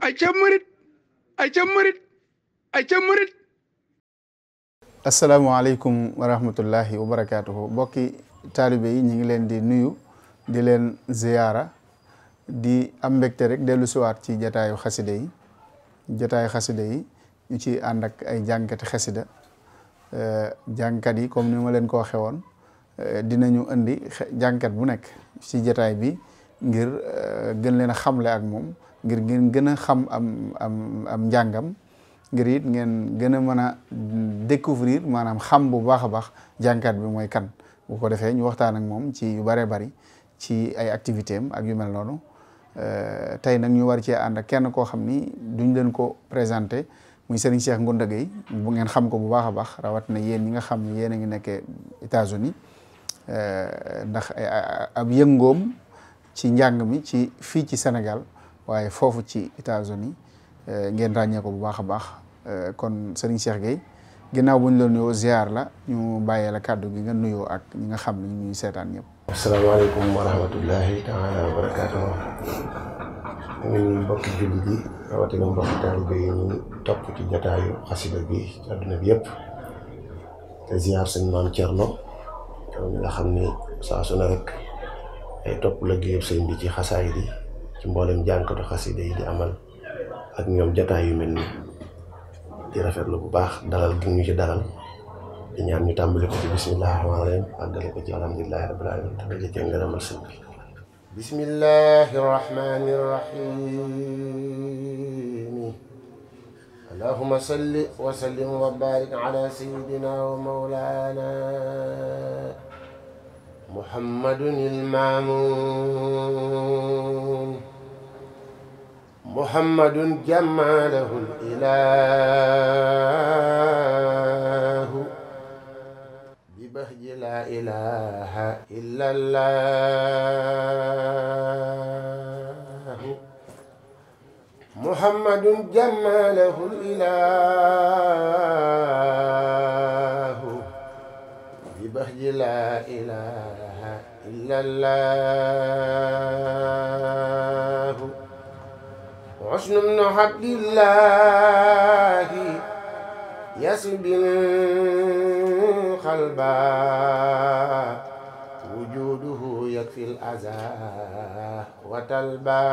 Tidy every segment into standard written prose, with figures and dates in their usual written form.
ay ca murit ay ca murit ay ca murit. asalaamaaleykum wa rahmatullahi wa barakaatuhu mbokki taalibe yi ñu ngi leen di nuyu di leen ziyaara di am mbégte rek dellu siwaat ci jataayu xasida yi ñu ci ànd ak ay jànkati xasida jànkat yi comme ni ma leen ko waxee woon dinañu indi jànkat bu nekk ci jataay bi ngir gën leen a xamle ak moom ngir ngeen gën a xam am njàngam ngir it ngeen gën a mën a découvrir maanaam xam bu baax a baax jànkat bi mooy kan bu ko defee ñu waxtaan ak moom ci yu bëree bëri ci ay activité am ak yu mel noonu tey nag ñu war cee ànd ak kenn koo xam ni duñ leen ko présenté muy Serigne Cheikh Ngounda Gueye bu ngeen xam ko bu baax a baax rawatina yéen ñi nga xam ne yéen a ngi nekkee États-Unis ndax ab yëngoom ci njàng mi ci fii ci Sénégal waaye foofu ci États-Unis ngeen ràññee ko bu baax a baax kon Serigne Cheikh Gueye ginnaaw bu ñu la nuyoo ziar la ñu bàyyee la kàddu gi nga nuyoo ak ñi nga xam ne ñu ñuy seetaan ñëpp. asalaamaaleykum wa rahmatullahi taala wa barakaatuh. ñu mbokki jullit yi rawatina mbokki taalibe yi ñu topp ci jataayu xasida bi ci àdduna bi yëpp te ziar sëñ Maam Cerno nga xam ni saa su ne rek ay topp la géeb sëñ bi ci xasaay di ci mboolem jànkatu xasida yi di amal ak ñoom jataay yu mel nii di rafetlu bu baax dalal gi ñu ci dalal di ñaan ñu tàmbali ko ci bismillahi rahmaani rahim àggale ko ci alhamdulillahi rabbil alamin te daje cee ngërëmal sëñ bi. bismillahi rahmaani rahim. allahumma salli wa sallim wa barik ala sayyidina wa mawlana muhammadun il-maamun muhammadun jammalahu ilahu bibahji la ilaha illallahu muhammadun jammalahu ilahu bibahji la ilaha illallahu حسن بن عبد الله يسب القلب وجوده يكفي الأذى وتلبى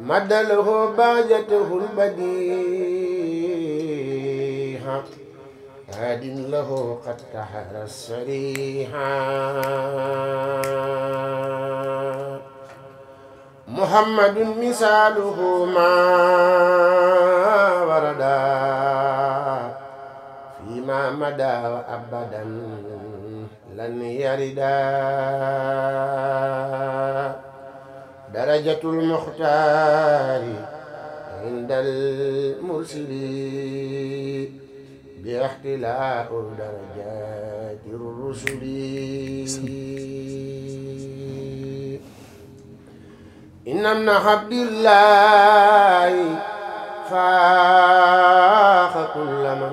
مد له باجته البديع هاد له قد تحر السريحا محمد مثاله ما وردا فيما مدى وأبدا لن يردا درجة المختار عند المرسلين باختلاف درجات الرسل إن ابن عبد الله فاخ كل من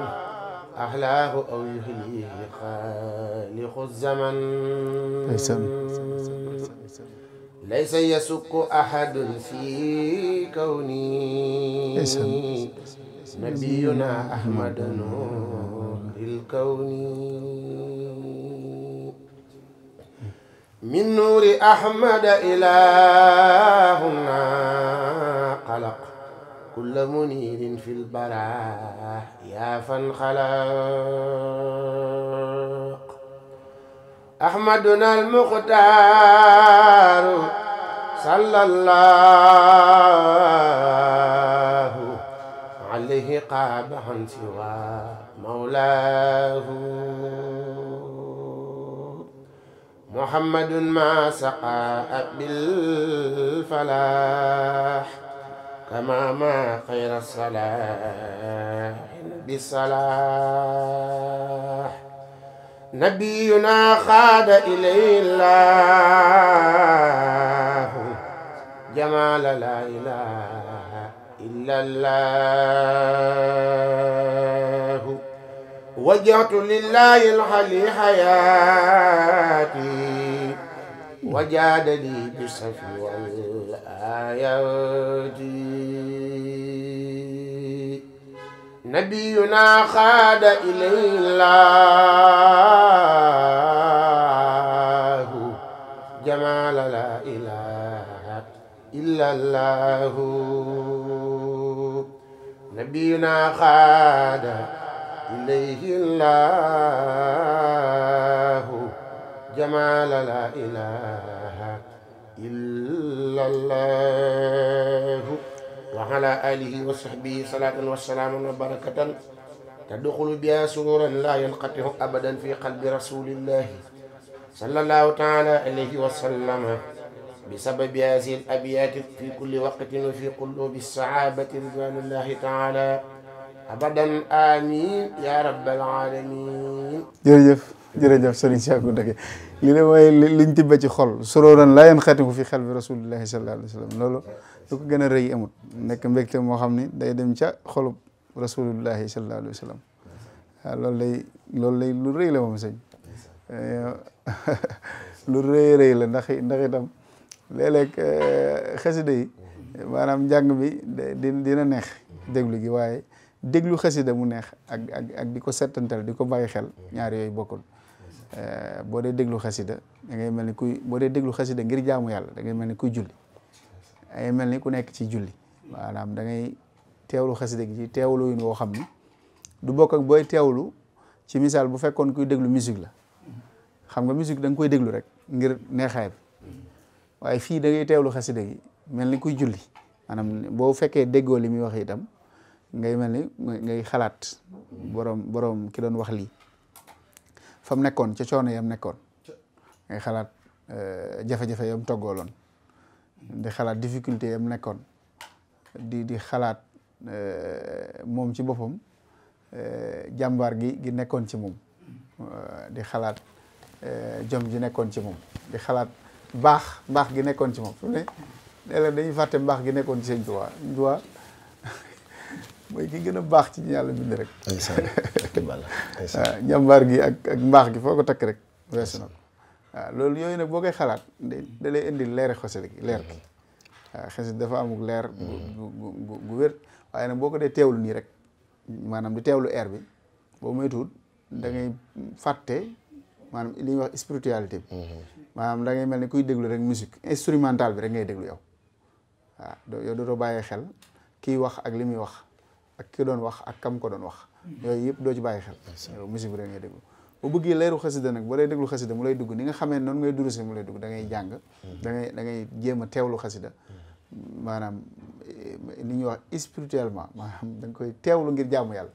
أحلاه أو يهليه خالق الزمن ليس يسك أحد في كوني نبينا أحمد نور الكون من نور أحمد إلهنا خلق كل منير في البراء يا فانخلق أحمدنا المختار صلى الله عليه قاب عن سوى مولاه محمد ما سقى بالفلاح كما ما خير الصلاح بالصلاح نبينا خاد إليه الله جمال لا إله إلا الله وجهت لله الحلي حياتي وجاد لي بالصفي والآيات نبينا خاد إليه الله جمال لا إله إلا الله نبينا خاد إليه الله جمال لا إله إلا الله وعلى آله وصحبه صلاة وسلام وبركة تدخل بها سرورا لا ينقطع أبدا في قلب رسول الله صلى الله تعالى عليه وسلم بسبب هذه الأبيات في كل وقت وفي قلوب الصحابة رضوان الله تعالى أبدا آمين يا رب العالمين. jërëjëf Serigne Cheikh Ndake li la mooy liñ tibbe ci xol surooran laa yanxatimu fi xalbi rasulillahi sallallahu alayhi wa sallam loolu lu ko gën a rëy amut nekk mbégte moo xam ni day dem ca xolub rasulillahi sallallahu alayhi wa sallam waaw loolu lay lu rëy la moom sëñ lu rëy la ndax itam léeg-léeg xasida yi maanaam njàng bi dina neex déglu gi waaye déglu xasida mu neex ak di ko settantal di ko bàyyi xel ñaar yooyu bokkul boo dee déglu xasida da ngay mel ni boo dee déglu xasida ngir jaamu yàlla da ngay mel ni kuy julli da ngay mel ni ku nekk ci julli maanaam da ngay teewlu xasida gi ci teewlu yin woo xam ni du bokk ak booy teewlu ci misaal bu fekkoon kuy déglu musique la xam nga musique da nga koy déglu rek ngir neexaay bi waaye fii da ngay teewlu xasida gi mel ni kuy julli maanaam boo fekkee déggoo li muy wax itam ngay mel ni ngay xalaat borom ki doon wax lii fa mu nekkoon ca coono yam nekkoon ngay xalaat jafe-jafe yam toggooloon di xalaat difficulté yam nekkoon di xalaat moom ci boppam jàmbaar gi nekkoon ci moom di xalaat jom ji nekkoon ci moom di xalaat baax gi nekkoon ci moom fu ne léeg-léeg dañuy fàtte mbaax gi nekkoon ci Sëñ Tuubaa mooy ki gën a baax ci yàlla bind rek jàmbaar gi ak mbaax gi foo ko takk rek weesu na ko waaw loolu yooyu nag boo koy xalaat da lay indi leer xasida gi leer gi waaw xasida dafa amul leer gu wér waaye nag boo ko dee teewlu nii rek maanaam di teewlu air bi boo moytuwul da ngay fàtte maanaam li ñuy wax spiritualité bi maanaam da ngay mel ni kuy déglu rek musique instrumentale bi rek ngay déglu yow waaw yow dootoo bàyyee xel kiy wax ak li muy wax ak ki doon wax ak kam ko doon wax yooyu yëpp doo ci bàyyi xel yow musique bi rek ngay déglu boo bëggee leeru xasida nag boo lay déglu xasida mu lay dugg ni nga xamee noonu ngay duruse mu lay dugg da ngay jàng da ngay jéem a teewlu xasida maanaam li ñuy wax spirituellement maanaam da nga koy teewlu ngir jaamu yàlla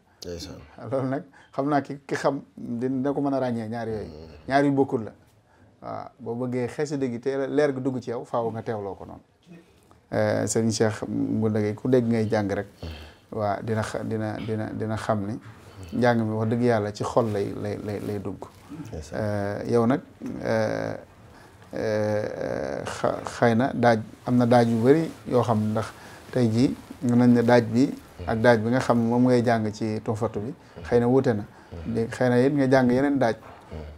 loolu nag xam naa ki xam dina ko mën a ràññee ñaar yu bokkul la waaw boo bëggee xasida gi te leer gi dugg ci yow faaw nga teewloo ko noonu sëñ Cheikh bu dëggee ku dégg ngay jàng rek waaw dina xam ni njàng mi wax dëgg yàlla ci xol lay dugg yow nag xëy na am na daaj yu bari yoo xam ndax tey jii nga nañ ne daaj bi ak daaj bi nga xam ne moom ngay jàng ci Tuhfatu bi xëy na wuute na xëy na it nga jàng yeneen daaj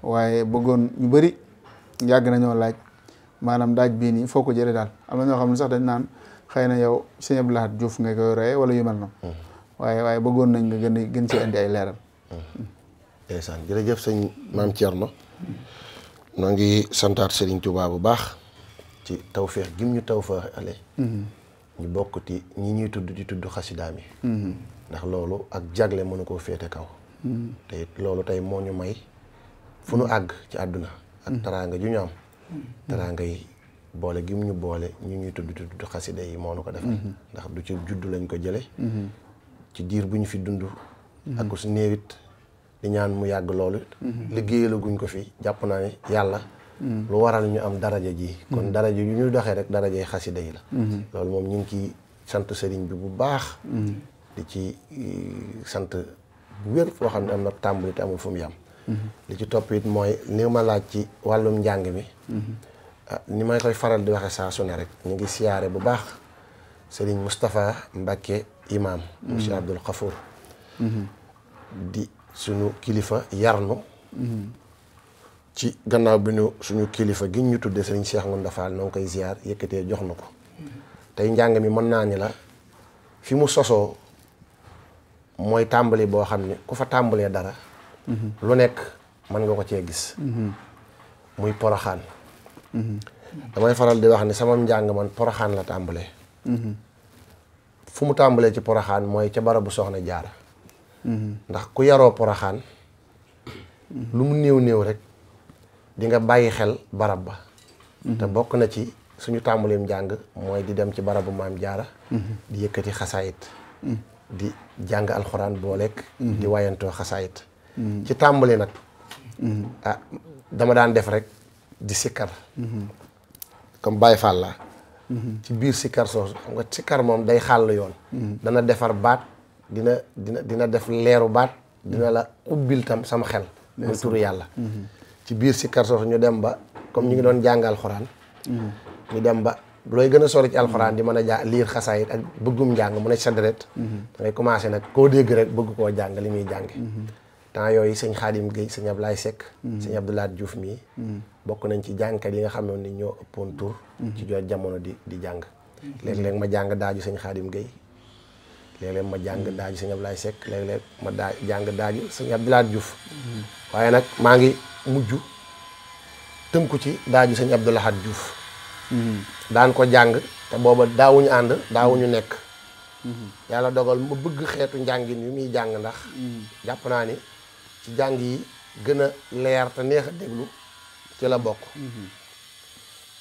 waaye bëggoon ñu bari yàgg nañoo laaj maanaam daaj bii nii foo ko jëlee daal am na ñoo xam ne sax dañ naan xëy na yow Sëñ Abdou Lahad Diouf nga koy royee wala yu mel noonu waaye bëggoon nañ nga gën ci indi ay leeral. ndeysaan jërëjëf sëñ Maam Thierno noo ngi santaat Serigne Touba bu baax ci tawféex gim ñu tawféexale ñu bokkati ñi ñuy tudd di tudd xasidaam yi ndax loolu ak jagle mënu koo féete kaw te it loolu tey moo ñu may fu nu àgg ci àdduna ak taraanga ju ñu am taraanga yi boole gi mu ñu boole ñu ñuy tudd xasida yi moo nu ko defal ndax du ci juddu lañ ko jële ci diir bu ñu fi dund ak ku si néewit di ñaan mu yàgg loolu liggéeyala guñ ko fi jàpp naa ne yàlla lu waral ñu am daraja ji kon daraja yu ñu doxee rek daraja yi xasida yi la loolu moom ñu ngi ciy sant sëriñ bi bu baax di ci sant bu wér foo xam ne am na tàmbali te amul fu mu yam li ci topp it mooy li ma laaj ci wàllum njàng mi ni may koy faral di waxe saa su ne rek ñu ngi siyaare bu baax Serigne Moustapha Mbacké imam monsieur Abdoul Khafour di sunu kilifa yarnu ci gannaaw bi ñu suñu kilifa gi ñu tuddee sëriñ Cheikh Ngounda Fall noo ngi koy ziar yëkkatee jox na ko tey njàng mi mën naa ni la fi mu sosoo mooy tàmbali boo xam ne ku fa tàmbalee dara lu nekk mën nga ko cee gis muy Poroxaan damay faral di wax ni sama njàng man Poroxaan la tàmbalee fu mu tàmbalee ci Poroxaan mooy ca barabu Soxna Jaara ndax ku yaroo Poroxaan lu mu néew néew rek di nga bàyyi xel barab ba te bokk na ci suñu tàmbaleem njàng mooy di dem ci barabu Maam Jaara di yëkkati xasaayit di jàng alxuraan booleek di wayantoo xasaayit ci tàmbali nag dama daan def rek di sikkar comme Baye Fall la ci biir sikkar soosu xam nga sikkar moom day xàll yoon dana defar baat dina def leeru baat dina la ubbil tam sama xel muy turu yàlla ci biir sikkar soosu ñu dem ba comme ñu ngi doon jàng alxuraan ñu dem ba looy gën a sori ci alxuraan di mën a liir xasaayit ak bëggum njàng mu ne sa deret da ngay commencé nag koo dégg rek bëgg koo jàng li muy jànge temps yooyu sëñ Xaadim Guèye sëñ Ablaye Seck sëñ Abdoulaye Diouf mii bokk nañ ci jàngkat yi nga xam ne ni ñoo ëppoon tur ci jooju jamono di jàng léeg-léeg ma jàng daaju sëñ Xaadim Guèye léeg-léeg ma jàng daaju sëñ Ablaye Seck léeg-léeg ma jàng daaju sëñ Abdoulaye Diouf waaye nag maa ngi mujj tënku ci daaju sëñ Abdoulaye Diouf daan ko jàng te booba daawuñu ànd daawuñu nekk yàlla dogal ma bëgg xeetu njàngin yu muy jàng ndax jàpp naa ni ci jàng yi gën a leer te neex a déglu ci la bokk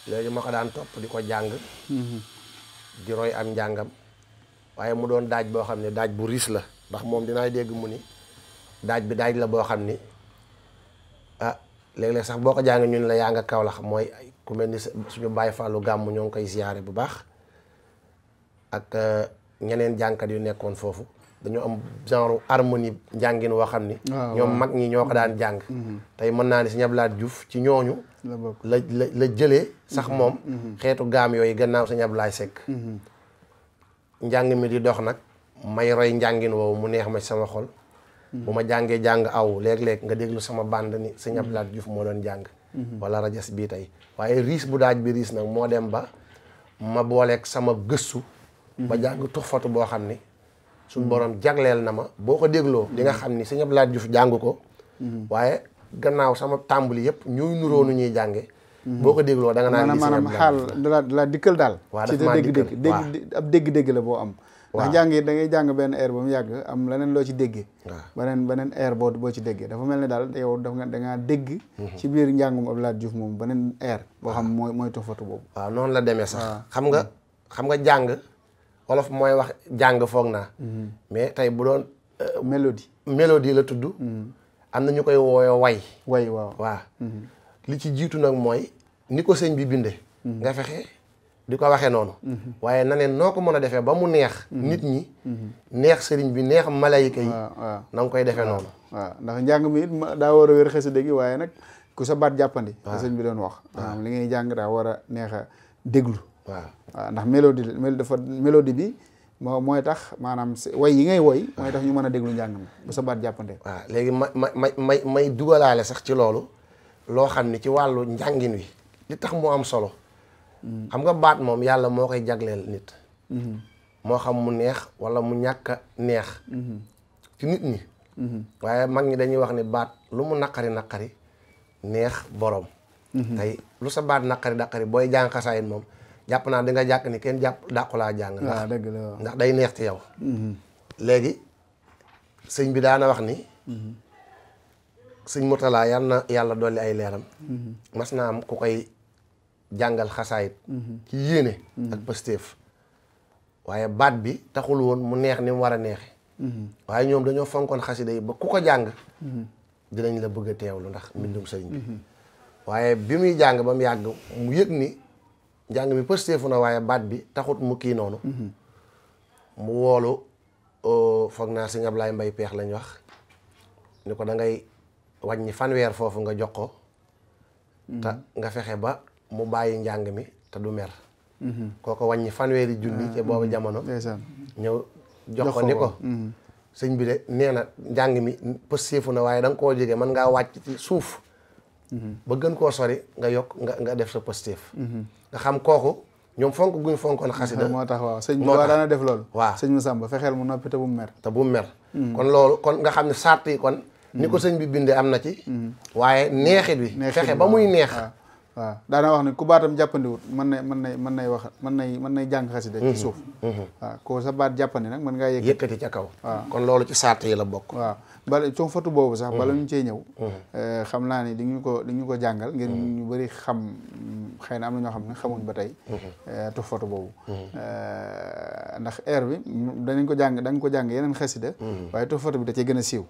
léegi ma ko daan topp di ko jàng di roy am njàngam waaye mu doon daaj boo xam ne daaj bu riis la ndax moom dinaay dégg mu ni daaj bi daaj la boo xam ni léeg-léeg sax boo ko jàng ñun la yaa nga Kawlax mooy ku mel ni suñu Baay Fallu gàmm ñoo ngi koy ziyaare bu baax ak ñeneen jàngkat yu nekkoon foofu dañoo am genre harmonie njàngin woo xam ni ñoom mag ñi ñoo ko daan jàng tey mën naa ni Sëñ Abdou Lahad Diouf ci ñooñu la jëlee sax moom xeetu gaam yooyu gannaaw Sëñ Abdoulaye Seck njàng mi di dox nag may roy njàngin woowu mu neex ma ci sama xol bu ma jàngee jàng aw léeg-léeg nga déglu sama bande ni Sëñ Abdou Lahad Diouf moo doon jàng wala rajas bii tey waaye riis bu daaj bi riis nag moo dem ba ma booleeg sama gëstu ba jàng tuxfatu boo xam ni suñu borom jagleel na ma boo ko dégloo di nga xam ni Sëñ Abdou Lahad Diouf jàng ko waaye gannaaw sama tàmbali yëpp ñooy nuróonu ñuy jànge boo ko dégloo da nga naan maanaam xaal da dikkal daal waaw ci dafa dégg ab dégg-dégg la boo am ndax jàng yi da ngay jàng benn air ba mu yàgg am leneen loo ci déggee beneen air boo ci déggee dafa mel ni daal yow da ngaa dégg ci biir njàngum Abdou Lahad Diouf moom beneen air boo xam mooy tuxfatu boobu waaw noonu la demee sax xam nga jàng wolof mooy wax jàng foog naa mais tey bu doon mélodie la tudd am na ñu koy wooyo way waaw li ci jiitu nag mooy ni ko sëñ bi binde nga fexe di ko waxee noonu waaye na neen noo ko mën a defee ba mu neex nit ñi neex sëriñ bi neex malayka yi na nga koy defee noonu waaw ndax njàng mi it daa war a wér xasida gi waaye nag ku sa baat jàppandi te sëñ bi doon wax li ngay jàng daa war a neex a déglu waaw ndax mélodie bi mooy tax maanaam way yi ngay woy mooy tax ñu mën a déglu njàng mi bu sa baat jàppande waaw léegi may dugalaale sax ci loolu loo xam ni ci wàllu njàngin wi li tax mu am solo xam nga baat moom yàlla moo koy jagleel nit moo xam mu neex wala mu ñàkk a neex ci nit ñi waaye mag ñi dañuy wax ni baat lu mu naqari neex borom tey lu sa baat naqari booy jàng xasaayit moom jàpp naa di nga jàkk ni kenn dàqulaa jàng ndax day neex ci yow léegi sëñ bi daana wax ni sëñ Murtala yal na yàlla dolli ay leeram mas naa am ku koy jàngal xasaayit ci yéene ak pëstéef waaye baat bi taxul woon mu neex ni mu war a neexe waaye ñoom dañoo fonkoon xasida yi ba ku ko jàng dinañ la bëgg a teewlu ndax mbindum sëriñ bi waaye bi muy jàng ba mu yàgg mu yëg ni njàng mi pëstéefu na waaye baat bi taxut mu kii noonu mu woolu foog naa Sëñ Ablaye Mbay Peex lañ wax ni ko da ngay wàññi fanweer foofu nga jox ko te nga fexe ba mu bàyyi njàng mi te du mer kooko wàññi fanweeri junni ci boobu jamono ñëw jox ko ni ko sëñ bi de nee na njàng mi pëstéefu na waaye da nga koo jógee mën ngaa wàcc ci suuf ba gën koo sori nga yokk nga def sa positif nga xam kooku ñoom fonk guñ fonkoon xasida moo tax waaw sëñ Tuubaa daana def loolu waaw sëñ Masamba fexeel mu noppi te bu mu mer kon loolu kon nga xam ne sart yi kon ni ko sëñ bi bindee am na ci waaye neexit bi fexe ba muy neex waaw daana wax ne ku baatam jàppandiwut mën nay jàng xasida ci suuf waaw ko sa baat jàppandi nag mën ngaa yëkkati ca kaw waaw kon loolu ci sart yi la bokk waaw bala con fatu boobu sax bala ñu cee ñëw xam naa ni di ñu ko jàngal ngir ñu bëri xam xëy na am na ñoo xam ne xamuñ ba tey tux fatu boobu ndax air bi danañ ko jàng da nga ko jàng yeneen xasida waaye tux fatu bi da cee gën a siiw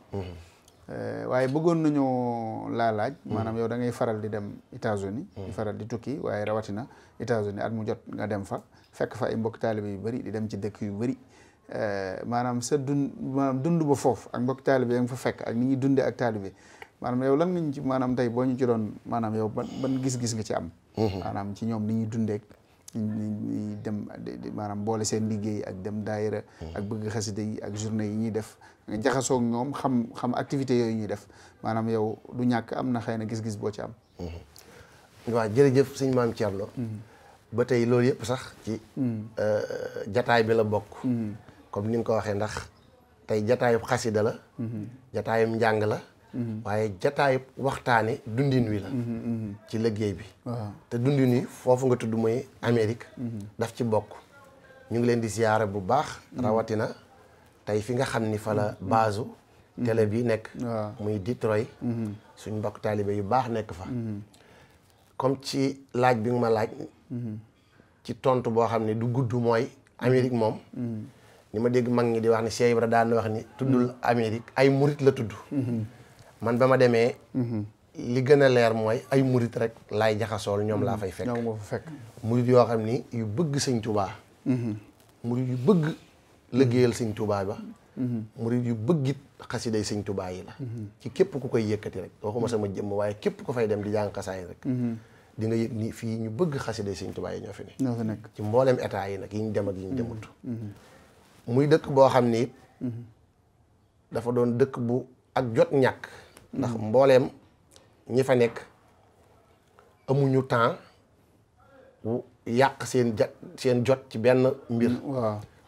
waaye bëggoon nañoo laaj maanaam yow da ngay faral di dem États-Unis di faral di tukki waaye rawatina États-Unis at mu jot nga dem fa fekk fa ay mbokk taalibe yu bëri di dem ci dëkk yu bëri maanaam sa dund ba foofu ak mbokk taalibe ya nga fa fekk ak ni ñuy dundee ak taalibe maanaam yow lan nga ñu ci maanaam tey boo ñu ci doon maanaam yow ban gis-gis nga ci am maanaam ci ñoom ni ñuy dundeek ñi dem maanaam boole seen liggéey ak dem daayira ak bëgg xasida yi ak journée yi ñuy def nga jaxasoo ak ñoom xam activité yooyu ñuy def maanaam yow du ñàkk am na xëy na gis-gis boo ci am waaw jërëjëf sëñ Maam Thierno ba tey loolu yëpp sax ci jataay bi la bokk comme ni nga ko waxee ndax tey jataayub xasida la jataayub njàng la waaye jataayub waxtaane dundin wi la ci liggéey bi te dundin wi foofu nga tudd mooy Amérique daf ci bokk ñu ngi leen di ziyaare bu baax rawatina tey fi nga xam ni fa la baasu télé bi nekk muy Detroit suñ mbokk taalibe yu baax nekk fa comme ci laaj bi nga ma laaj ci tontu boo xam ne du gudd mooy Amérique moom ni ma dégg mag ñi di wax ni Cheikh Ibra daan wax ni tuddul Amérique ay murit la tudd man ba ma demee li gën a leer mooy ay murit rek laay jaxasool ñoom laa fay fekk murit yoo xam ni yu bëgg sëñ Tuubaa murit yu bëgg liggéeyal sëñ Tuubaa ba murit yu bëggit xasiday sëñ Tuubaa yi la ci képp ku koy yëkkati rek waxuma sama jëmm waaye képp ku fay dem di jàng xasaay rek di nga yëg ni fii ñu bëgg xasiday sëñ Tuubaa yi ñoo fi nekk ci mboolem état yi nag yi ñu dem ak yi ñu demut muy dëkk boo xam ni dafa doon dëkk bu ak jot ñàkk ndax mbooleem ñi fa nekk amuñu temps wu yàq seen jot ci benn mbir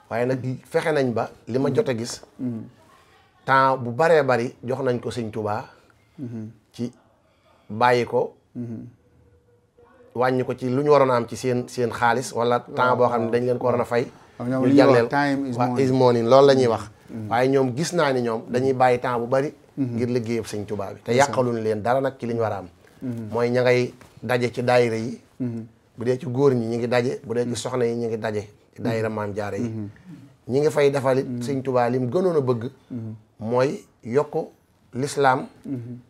waaye nag fexe nañ ba li ma jot a gis temps bu baree bari jox nañ ko sëñ Tuubaa ci bàyyi ko wàññi ko ci lu ñu waroon a am ci seen xaalis wala temps boo xam ne dañ leen ko waroon a fay ñu jagleel waaw is money loolu la ñuy wax waaye ñoom gis naa ni ñoom dañuy bàyyi temps bu bari ngir liggéeyam sëñ Tuubaa bi te yàqaluñ leen dara nag ci li ñu war a am mooy ña ngay daje ci daayira yi bu dee ci góor ñi ñi ngi daje bu dee ci soxna yi ñi ngi daje ci daayira Maam Jaara yi ñi ngi fay defalit sëñ Tuubaa lim gënoon a bëgg mooy yokk l'islam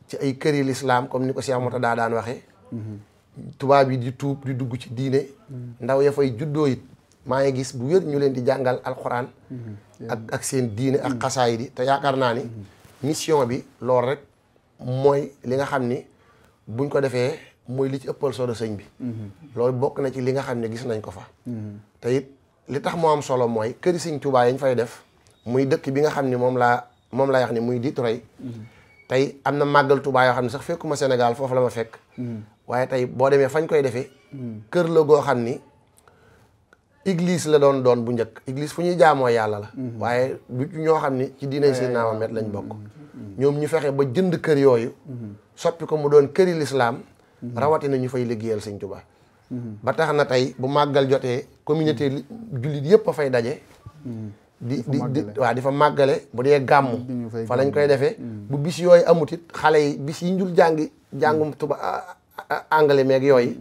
ci ay këri l'islam comme ni ko Cheikh Moutada daan waxee tubaab yi di tuub di dugg ci diine ndaw ya fay juddoo it maa ngi gis bu wér ñu leen di jàngal alxuraan ak seen diine ak xasaay di te yaakaar naa ni mission bi loolu rek mooy li nga xam ni buñ ko defee mooy li ci ëppal solo sëñ bi loolu bokk na ci li nga xam ne gis nañ ko fa te it li tax moo am solo mooy këri sëñ Tuubaa yañ fay def muy dëkk bi nga xam ni moom laa wax ni muy Detroit tey am na màggal Tuubaa yoo xam ne sax fekkuma Sénégal foofu la ma fekk waaye tey boo demee fañ koy defee kër la goo xam ni église la doon bu njëkk église fu ñuy jaamoo yàlla la waaye du ñoo xam ni ci diine Seydina Muhammad lañ bokk ñoom ñu fexe ba jënd kër yooyu soppi ko mu doon këri lislaam rawatina ñu fay liggéeyal sëñ Tuubaa ba tax na tey bu màggal jotee communauté jullit yëpp a fay daje di fa màggale bu dee gàmmu fa lañ koy defee bu bis yooyu amut it xale yi bis yi njul jàngum tuba anglais meeg yooyu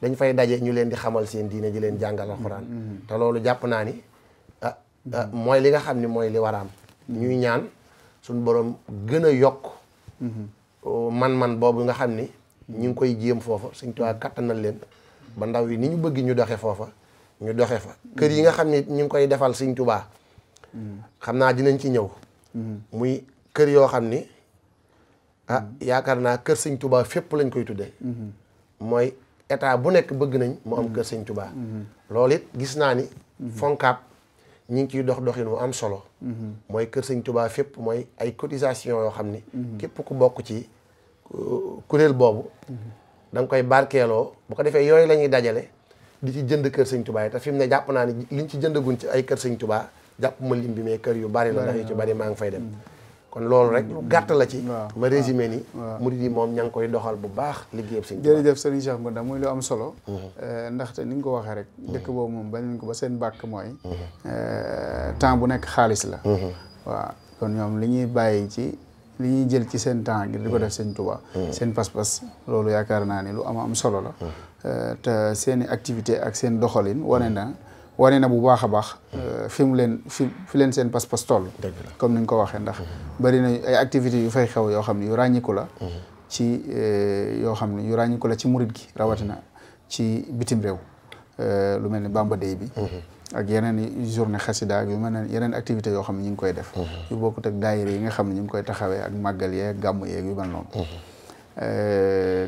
dañ fay daje ñu leen di xamal seen diine ji leen jàngal alxuraan te loolu jàpp naa ni mooy li nga xam ni mooy li waraam ñuy ñaan suñ borom gën a yokk man-man boobu nga xam ni ñu ngi koy jéem foofa Sëñ Tuubaa kattanal leen ba ndaw yi ni ñu bëgg ñu doxe foofa ñu doxe fa kër yi nga xam ni ñu ngi koy defal Sëñ Tuubaa xam naa dinañ ci ñëw muy kër yoo xam ni yaakaar naa kër Sëñ Tuubaa fépp lañ koy tuddee mooy état bu nekk bëgg nañ mu am kër Sëñ Tuubaa loolu it gis naa ni FONCAB ñi ngi ciy doxin wu am solo mooy kër Sëñ Tuubaa fépp mooy ay cotisation yoo xam ni képp ku bokk ci kuréel boobu da nga koy barkeeloo bu ko defee yooyu la ñuy dajale di ci jënd kër sëñ Touba yi te fi mu ne jàpp naa ni liñ ci jëndagun ci ay kër sëñ Touba jàpp ma lim bi mais kër yu bari la ndax yu ci bari maa ngi fay dem kon loolu rek lu gàtt la ci ma résumé ni murid yi moom ña ngi koy doxal bu baax liggéeyam sëñ Touba. jërëjëf sëriñ Cheikh Ngounda muy lu am solo ndaxte ni nga ko waxee rek dëkk boobu moom bañ nañ ko ba seen bàkk mooy temps bu nekk xaalis la waaw kon ñoom li ñuy bàyyi ci li ñuy jël ci seen temps ngir di ko def sëñ Touba seen pas-pas loolu yaakaar naa ni lu am solo la te seen i activité ak seen doxalin wane na bu baax a baax fi leen seen pas-pas toll comme ni nga ko waxee ndax bari na ay activités yu fay xew yoo xam ne yu ràññiku la ci yoo xam ne yu ràññiku la ci murit gi rawatina ci bitim réew lu mel ni Bamba Day bi ak yeneen journée xasida ak yu mel ne yeneen activités yoo xam ne ñu ngi koy def yu bokkut ak daayira yi nga xam ne ñu ngi koy taxawee ak màggal yeeg gàmmu yeeg yu mel noonu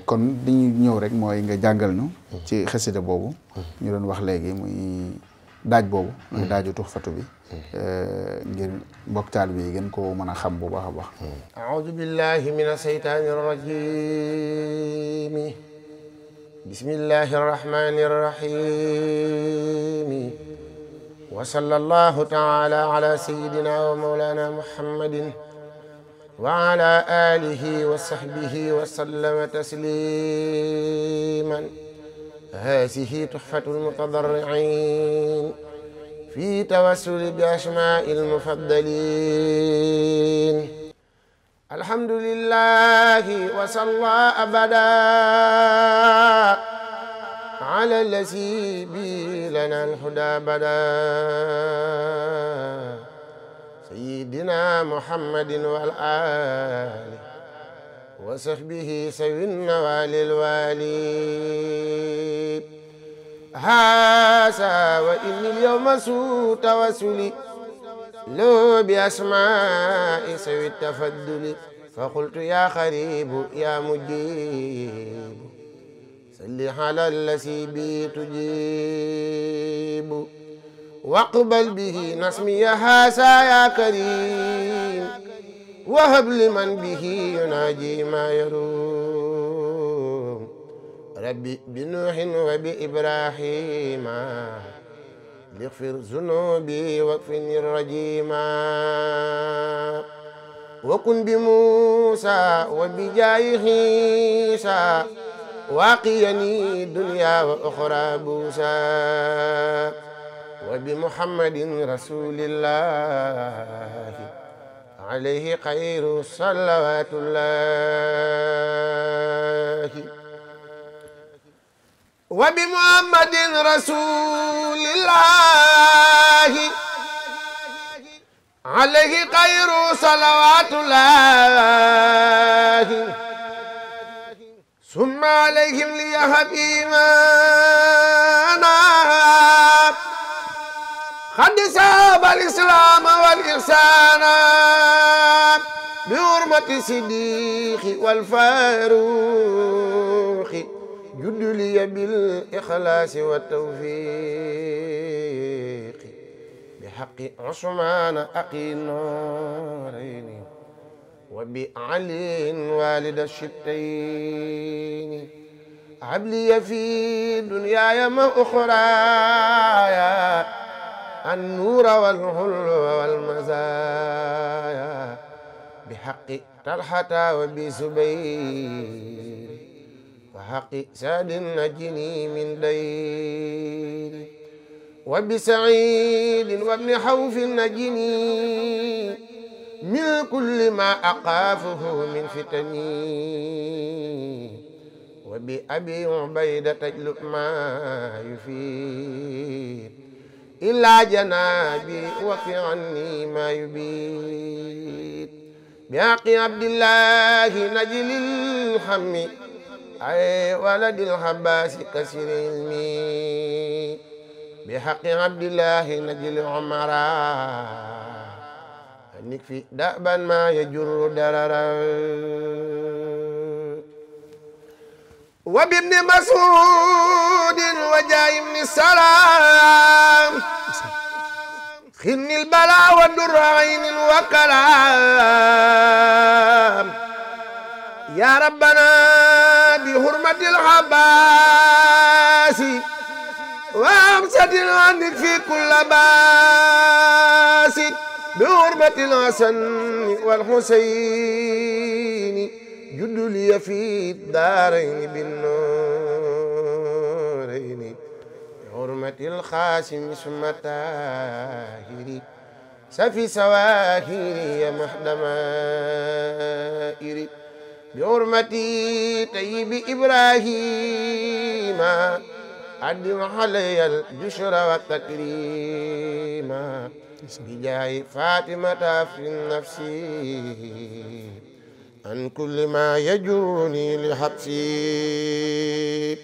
kon li ñu ñëw rek mooy nga jàngal ñu ci xasida boobu ñu doon wax léegi muy daaj boobu muy daaju tuxfatu bi ngir mbokk taalibe yi gën koo mën a xam bu baax a baax a'uudu billahi mina shaytaani rajiim bismillahi rahmaani rahiim wa sallallahu taala ala sayyidina wa mawlana muhammadin wa ala alihi wa sahbihi wa sallama tasliman haasihi tuhfatul mutadarri'in fi tawassuli bi asmaa'il mufaddalin alhamdulillahi wa salla abada ala allazi bi lana alhuda bada sayyidina muhammadin wal ali wa sahbihi sawin nawalil wali hasa wa inni al-yawma su tawassuli lo bi asma'i sawi tafadduli fa qultu ya qaribu ya mujibu salli ala allazi bi tujibu waqbal bihi nasmiya hasa ya karim wahab liman bihi yunaji ma yarum rabbi bi nuhin wa bi ibrahima lighfir zunubi wakfini rajima wa kun bi musa wa bi jaayi isa waqiyani dunya wa ukhra busa wa bi muhammadin rasulillahi alayhi khayru salawatullahi wa bi muhammadin rasulillahi alayhi khayru salawatullahi summa alayhim liyahab imana qad saaba al-islaam wal-ihsaan bi hurmati siddiqi wal-faaruqi judduli bil ikhlaasi wat-tawfiiqi bi haqqi Usmaan aqi noorayni wa bi aliin waalida shibtayni habliya fi dunyaaya ma uxraaya النور والحلو والمزايا بحق طلحة وبزبير وحق سعد نجني من دير وبسعيد وابن حوف نجني من كل ما أخافه من فتني وبأبي عبيدة اجلب ما يفيد إلا جنابي وفي عني ما يبيد بحق عبد الله نجل الهم أي ولد الحباس كسر علمي بحق عبد الله نجل عمرا نكفي دأبا ما يجر دررا وبابن مسعود وجاء بن السلام خن البلاء والدر عين وكلام يا ربنا بحرمة العباس وامسة عنك في كل باس بحرمة الحسن والحسين جد لي في الدارين بالنورين بحرمة القاسم ثم الطاهر سفي سواهري يا محدمائري بحرمة طيب إبراهيم أدم علي البشر والتكريم بجاه فاطمة في النفس عن كل ما يجوني لحبسي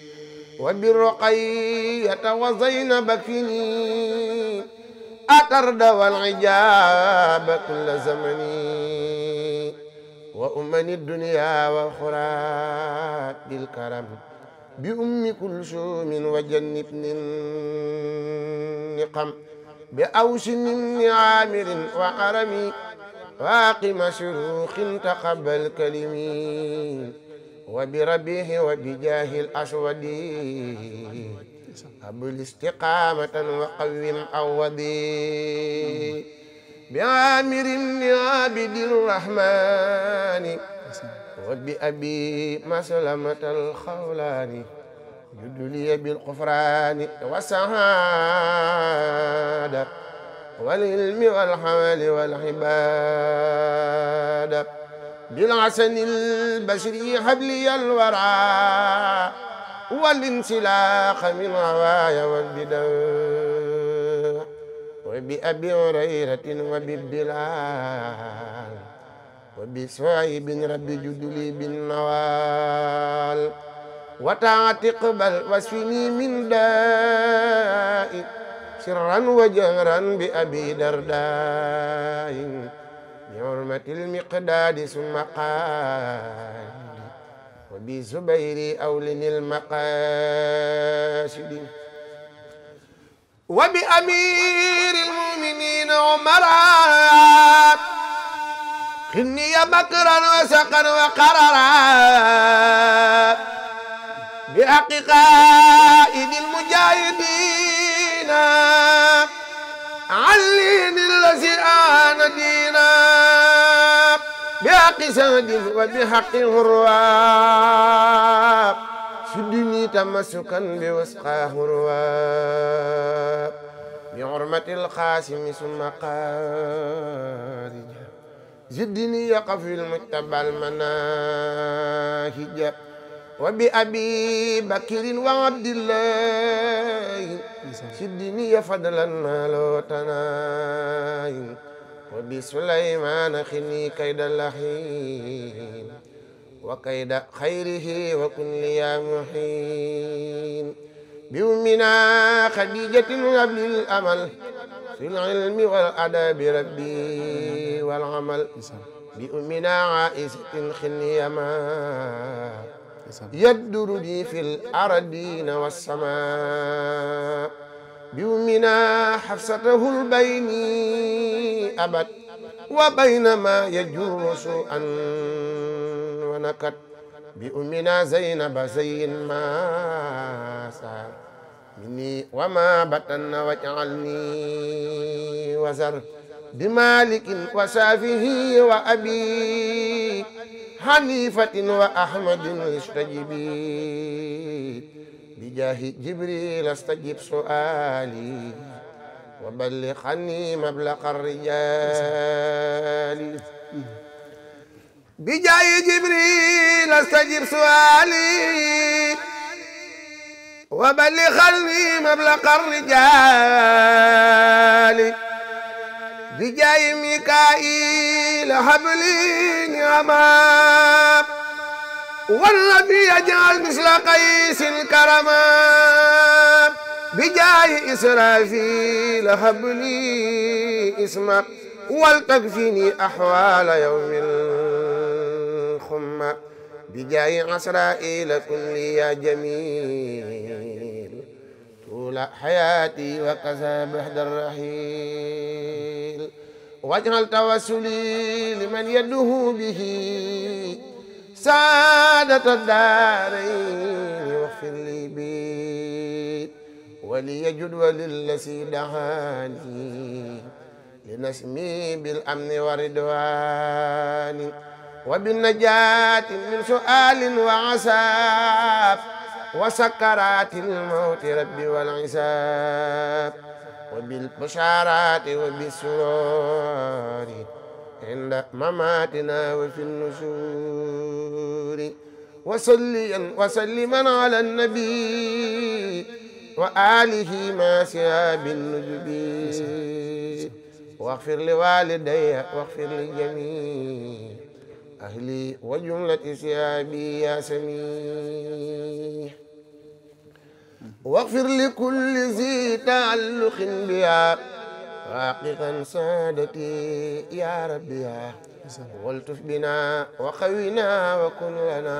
وبالرقية وزينب كني أترد والعجاب كل زمني وأمن الدنيا والخرى بالكرم بأم كلثوم وجنبني النقم بأوس بن عامر وعرمي واقم شروخ تقبل كلمي وبربه وبجاه الأسود أبل استقامة وقوم عوضي بعامر بن عابد الرحمن وبأبي مسلمة الخولاني جد لي بالغفران والسعادة والعلم والحمل والعبادة بالحسن البشري حبلي الورى والانسلاخ من هوايا والبدع وبأبي هريرة وببلال وبسعيب رب جدلي بالنوال وتعتقبل واسفني من داء سرا وجهرا بأبي درداء بحرمة المقداد ثم قال وبزبير أولن المقاصد وبأمير المؤمنين عمر خني بكرا وسقا وقررا بحق قائد المجاهدين علين الذي آن دينا بحق سند وبحق الهرواب سدني تمسكا بوسقى هرواب بحرمة القاسم ثم قارج زدني يقف المجتبى المناهج وبأبي بكر وعبد الله سدني فضلا ما لو تناي وبسليمان خني كيد اللحين وكيد خيره وكن لي يا محين بأمنا خديجة قبل الأمل في العلم والأدب ربي والعمل بأمنا عائشة خني ما يدر لي في الأرضين والسماء بأمنا حفصته البين أبد وبينما يجور سوءا ونكت بأمنا زينب زين ما سار مني وما بطن واجعلني وزر بمالك وسافه وأبي حنيفة وأحمد استجبي بجاه جبريل استجب سؤالي وبلغني مبلغ الرجال بجاه جبريل استجب سؤالي وبلغني مبلغ الرجال بجاه ميكائيل هب لي نعما والذي يجعل مثل قيس كرما بجاه إسرافيل هب لي اسما ولتكفيني أحوال يوم الخمة بجاه عسرائيل كن لي يا جميل طول حياتي وكذا بحد الرحيل واجعل توسلي لمن يده به سعادة الدارين واغفر لي بي وليجد وللذي دعاني لنسمي بالأمن والرضوان وبالنجاة من سؤال وعذاب وسكرات الموت ربي والعذاب وبالبشارات وبالسرور عند مماتنا وفي النشور وسلما على النبي وآله ما سياب النجب واغفر لوالدي واغفر لجميع أهلي وجملة سيابي يا سميع واغفر لكل ذي تعلق بها واققا سادتي يا ربي يا والتف بنا وقونا وكن لنا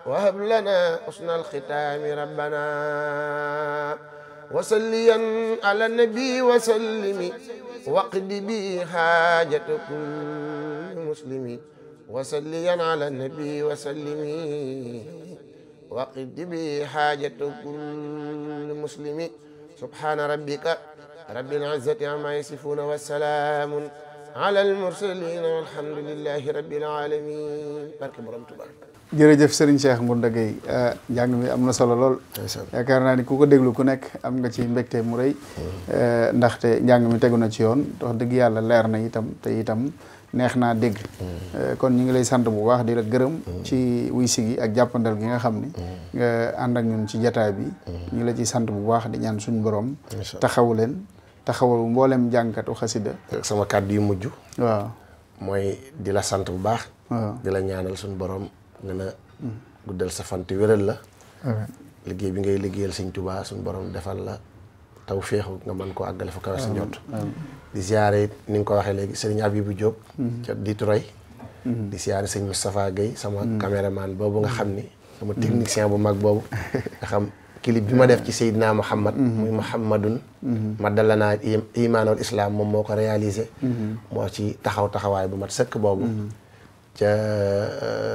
وهب لنا حسن الختام ربنا وصليا على النبي وسلم واقض بي حاجة كل مسلم وصليا على النبي وسلم واقض بي حاجة كل مسلم سبحان ربك رب العزة عما يصفون والسلام على المرسلين والحمد لله رب العالمين barke Borom Tuubaa. jërëjëf Serigne Cheikh Ngounda Gueye njàng mi am na solo lool. yaakaar naa ni ku ko déglu ku nekk am nga ci mbégte mu rëy. ndaxte njàng mi tegu na ci yoon wax dëgg yàlla leer na itam te itam neex naa dégg. kon ñu ngi lay sant bu baax di la gërëm. ci wuy si gi ak jàppandal gi nga xam ni. nga ànd ak ñun ci jataay bi. ñu ngi la ci sant bu baax di ñaan suñu borom. taxawu leen taxawal mboolem jàngkatu xasida. sama kàddu yu mujj. waaw mooy di la sant bu baax. waaw di la ñaanal suñu borom. gën a guddal sa fan te wéral la. liggéey bi ngay liggéeyal Sëñ Tuubaa suñu borom defal la taw féexu nga mën koo àggale fa kawe sa njott. di siyaare ni nga ko waxee léegi sëriñ Abibou Diop. ca Detroit. di siyaare sëñ Moustapha Gueye sama caméraman boobu nga xam ni sama technicien bu mag boobu nga xam clip bi ma def ci Seydina Muhammad muy Muhammadun madallanaa imaanul islam moom moo ko réalisé. moo ci taxawaay bu mat sëkk boobu. ca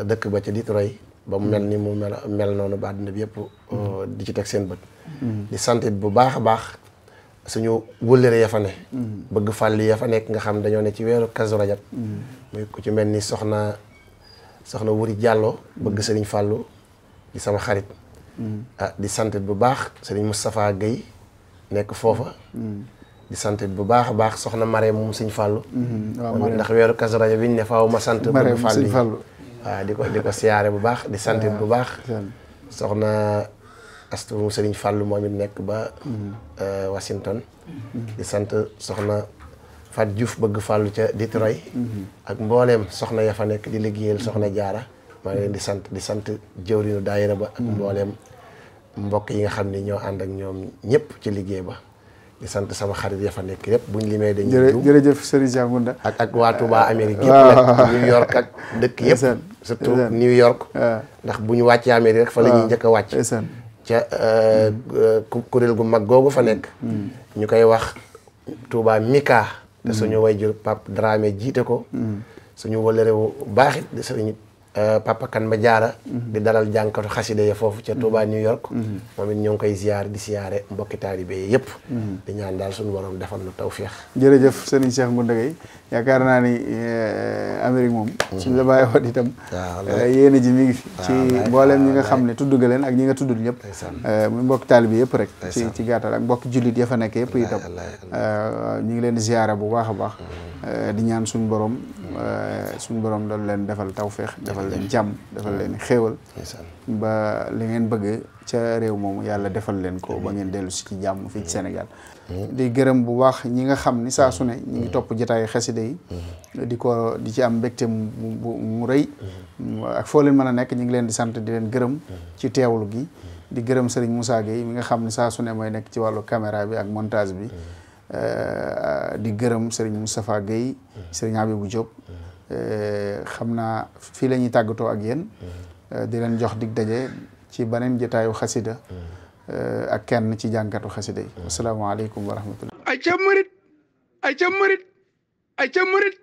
dëkk ba ca Detroit ba mu mel ni mu mel noonu ba àdduna bi yëpp di ci teg seen bët. di santit bu baax a baax suñu wëllëre ya fa ne. bëgg fàlli ya fa nekk nga xam dañoo ne ci weeru Kazu Rajab. muy ku ci mel ni soxna Wuri Diallo bëgg Sëriñ Fàllu di sama xarit. di santit bu baax Sëriñ Moustapha Gueye nekk foofa. di santit bu baax a baax soxna Marème moom Sëñ Fàllu ndax weeru Kazu Rajab bi ñu ne faaw ma sant bëgg fàlli waaw di ko siyaare bu baax di santit bu baax soxna Astu moom Sëriñ Fàllu moom it nekk ba Washington di sant soxna Fat Diouf bëgg fàllu ca Detroit ak mbooleem soxna ya fa nekk di liggéeyal soxna Jaara maa ngi leen di sant jëwriñu daayira ba ak mbooleem mbokk yi nga xam ni ñoo ànd ak ñoom ñëpp ci liggéey ba di sant sama xarit ya fa nekk yëpp buñ limee dañuy jërëjëf Serigne Cheikh Ngounda ak waa Touba Amérique yëpp nag New York ak dëkk yëpp surtout New York ndax bu ñu wàccee Amérique rek fa la ñuy njëkk a wàcc ca kuréel gu mag googu fa nekk ñu koy wax Touba Mika te suñu wayjur Pape Dramé jiite ko suñu wëlëre bu baaxit di suñu Papa Kan ma jaara di dalal jànkatu xasida ya foofu ca Touba New York moom it ñoo ngi koy ziyaar di siyaare mbokki taalibe yi yëpp di ñaan daal suñu borom defal nu tawféex. jërëjëf Serigne Cheikh Ngounda Gueye yaakaar naa ni Amérique moom suñu la bàyyi woon itam yéen a ji mi ngi fi ci mboolem ñi nga xam ne tudd nga leen ak ñi nga tuddul ñëpp muy mbokki taalibe yëpp rek ci gàttal ak mbokki jullit ya fa nekk yëpp itam ñu ngi leen di ziyaare bu baax a baax di ñaan suñu borom doon leen defal tawféex defal leen jàmm defal leen xéewal ba li ngeen bëgg ca réew moomu yàlla defal leen ko ba ngeen dellu si ci jàmm fii ci Sénégal di gërëm bu baax ñi nga xam ni saa su ne ñi ngi topp jotaayu xasida yi di ci am mbégte mu rëy ak foo leen mën a nekk ñi ngi leen di sant di leen gërëm ci teewlu gi di gërëm Serigne Moussa Gueye mi nga xam ne saa su ne mooy nekk ci wàllu caméra bi ak montage bi di gërëm Serigne Moustapha Gueye Serigne Abibou Diop xam naa fii la ñuy tàggatoo ak yéen di leen jox dig daje ci beneen jotaayu xasida ak kenn ci jànkatu xasida yi asalaamaaleykum wa rahmatullah ay ca murit